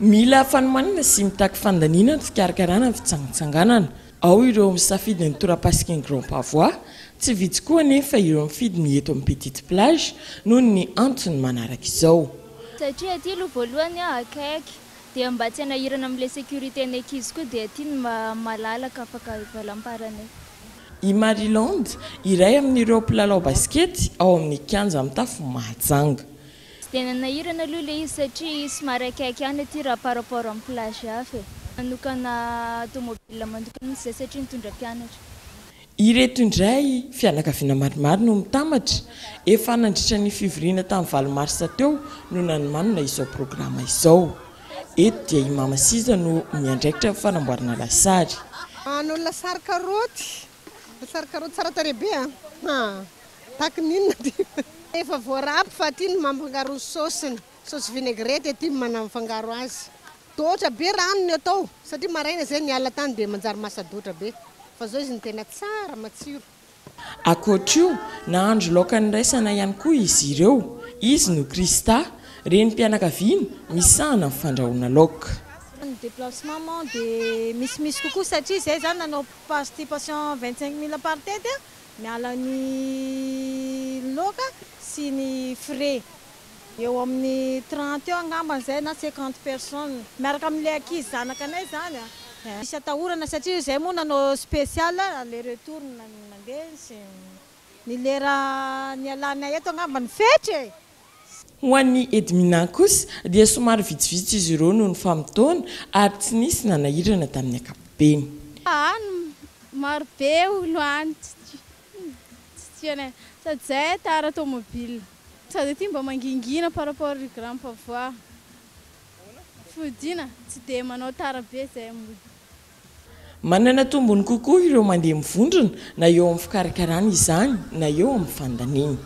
Mila fanomanana sy mitaky fandaniana ny fikarakarana ny fitsangatsanganana. Ao ireo misafidy ny torapasiky ny Grand Pavois, tsy vitsy koa anefa ireo mifidy ny eto amin'ny Petite Plage noho ny antony manaraka izao. Satria aty aloha voalohany akaiky dia mba tsy hanahirana amin'ilay sécurité ny ankizy koa dia aty no malalaka afaka hivalamparana e. I Maryland, iray amin'ireo mpilalao basikety ao amin'ny kianja mitafo Mahajanga. Tsy dia nanahirana aloha ilay izy satria somary akaiky ihany aty raha par rapport amin'ny plage hafa e. Nanokana tomobile manokana mihitsy izahay satria nitondra mpianatra. Ireto indray fianakaviana maromaro no mitambatra, efa nandritra ny fivoriana tamin'ny valo marsa teo no nanomanana izao programa izao. Eto dia i Mama Siza no miandraikitra ny fanamboarana lasary. Hanao lasary karaoty, lasary karaoty tsara tarehy be an! Ha! Tahaka ny inona ty? Efa voarapy fa aty no mampangaro ny saosiny, saosy vinaigrette aty no manafangaro azy. Doatra be rano ny atao satria maraina zay niala tany dia manjary masa-doatra be fa zao izy no tena tsara matsiro. Ankoatr'io, nahandro laoka niraisana ihany koa izy ireo. Izy no Christa, renim-pianakaviana misahana ny fandrahoana laoka. Ny déplacement moa dia misimisy kokoa satria izay izany nanao participation 25 mille par tête miala ny laoka sy ny frais. Eo amin'ny 30 eo angambany izay na 50 personnes. Miaraka amin'ilay ankizy zanaka anay izany a. Misy atahorana satria izay moa nanao spécial aller retour nandeha sy ny lera nialanay eto angamba ny fetry e. Ho an'ny Edmina kosa dia somary vitsivitsy izy ireo noho ny famotoana ary tsy nisy nanahirana tamin'ny ankapobeny. Any maro be olo any tsy tianay sady zay tara tomobile sady aty mba mangingina par rapport ry Grand Pavois fodiana tsy dia manao tara be zay mody. Manana tombony kokoa ireo mandeha mivondrona na eo amin'ny fikarakarana izany na eo amin'ny fandaniana.